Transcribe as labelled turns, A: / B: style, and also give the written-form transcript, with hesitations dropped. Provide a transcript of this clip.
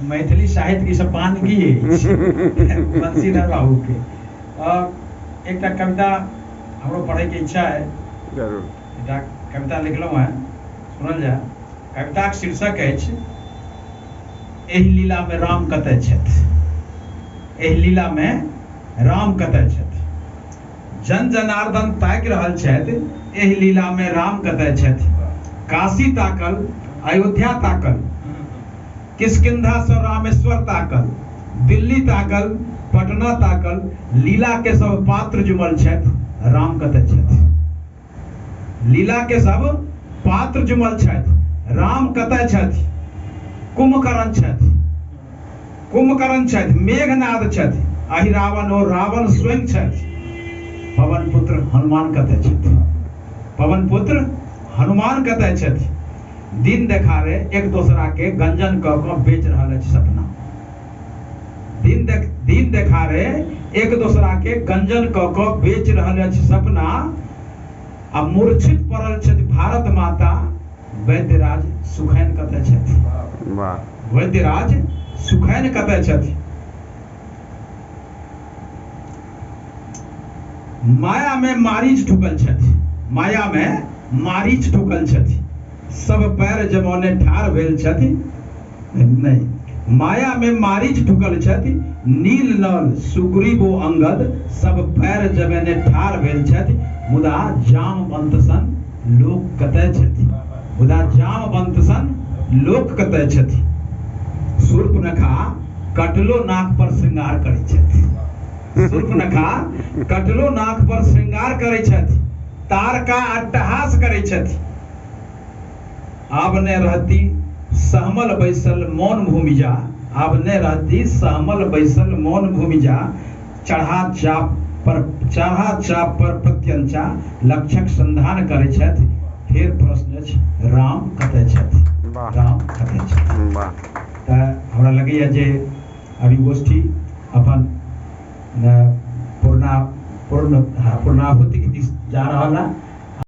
A: मैथिली साहित्य के सब बानगी अछि बंशीधर बाबू के। एकटा कविता हमरो पढ़ैके इच्छा है।
B: जरूर।
A: एकटा कविता लिखलहुँ हेँ, सुनल जाय। कविताक शीर्षक अछि एहि लीला मे राम कतय छथि। एहि लीला मे राम कतय छथि। जन जनार्दन ताकि रहल छथि, एहि लीला मे राम कतय छथि। काशी ताकल, अयोध्या ताकल, किष्किंधा सँ रामेश्वर ताकल, दिल्ली ताकल, पटना ताकल, लीला के सब पात्र जुमल छथि, राम कतय छथि। लीला के सब पात्र जुमल छथि, राम कतय छथि। कुंभकर्ण छथि, कुंभकर्ण छथि, मेघनाद छथि, अहि रावण ओ रावण स्वयं छथि। पवन पुत्र हनुमान कतय छथि। पवन पुत्र हनुमान कतय छथि। दिन देखारे एक दोसरा के गंजन कऽ कऽ बेच रहल अछि सपना। दिन देखारे एक दोसरा के गंजन कऽ कऽ बेच रहल अछि सपना। आ मूर्छित पड़ल छथि भारत माता, वैद्यराज सुखैन कतय छथि। वैद्यराज सुखैन कतय छथि। माया में मारीच ठुकल छथि, माया में मारीच ठुकल छथि, सब पैर जमौने ठाढ़ भेल छथि। नहीं, माया में मारीच ठुकल छथि, नील नल सुग्रीव ओ अंगद सब पैर जमेने ठाढ़ भेल छथि। मुदा जामवंत सन लोक कतय छथि। मुदा जामवंत सन लोक कतय छथि। शूर्पणखा कटलो नाक पर श्रृंगार करै छथि। शूर्पणखा कटलो नाक पर श्रृंगार करै छथि, तारका अट्टहास करै छथि। आब ने रहती सहमल बैसल मौन भूमिजा, आब ने रहती सहमल बैसल मौन भूमिजा, चढ़ा चाप पर, चढ़ा चाप पर प्रत्यंचा लक्ष्यक संधान करै छथि। फेर प्रश्न अछि, राम कतय छथि। राम कतय छथि। तऽ हमरा लगैए जे अभी गोष्ठी अपन पूर्णा पूर्ण पूर्णाहुतिके दिस जा रहल है।